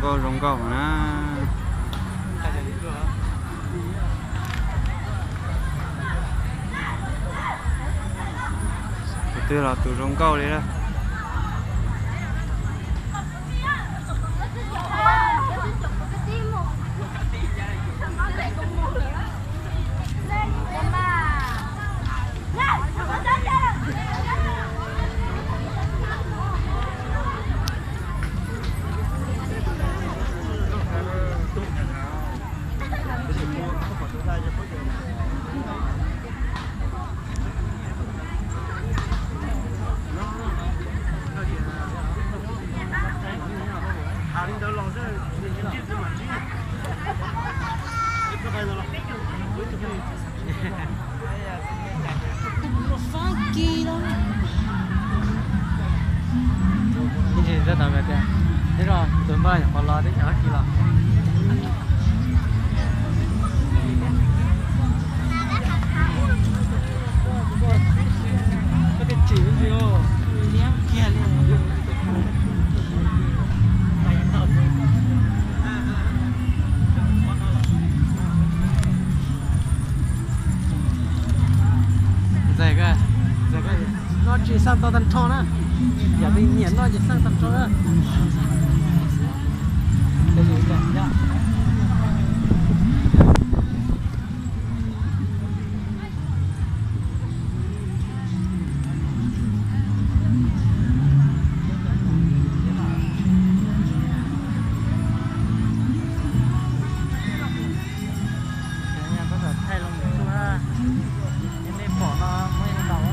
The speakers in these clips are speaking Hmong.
Nkauj zoo nkauj na. Tus twg los tus zoo nkauj li na. Ib ntsis tau tias, ib zaug tus npawg nyuam qhuav los teb chaws Fab Kis los. Ntxawm, noj tsis xaj tau tag nrho na. Yam li nyiam noj ces xaj tag nrho na. Nej pom no muaj ntau.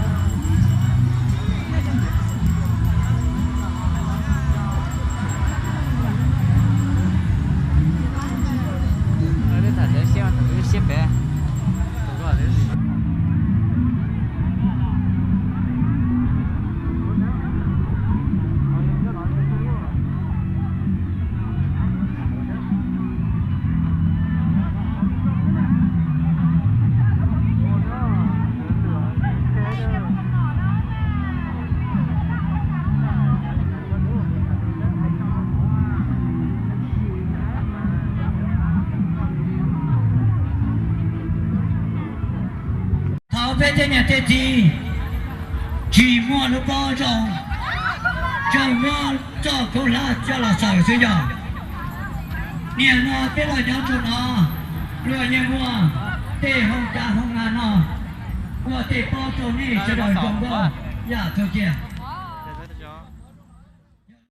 Tham tawv siab, tham tawv siab pem. Thaum peb tej niam tej txiv tsis muaj lub pob zoo, tsuas muab txoj khaub hlab coj los xaws xwb yog. Nim no peb los nyob rau no, luag yeej muaj tej hoob kav hoob nas no, ua tej pob rau nej sawv daws zoo nkauj yam txhua kiag.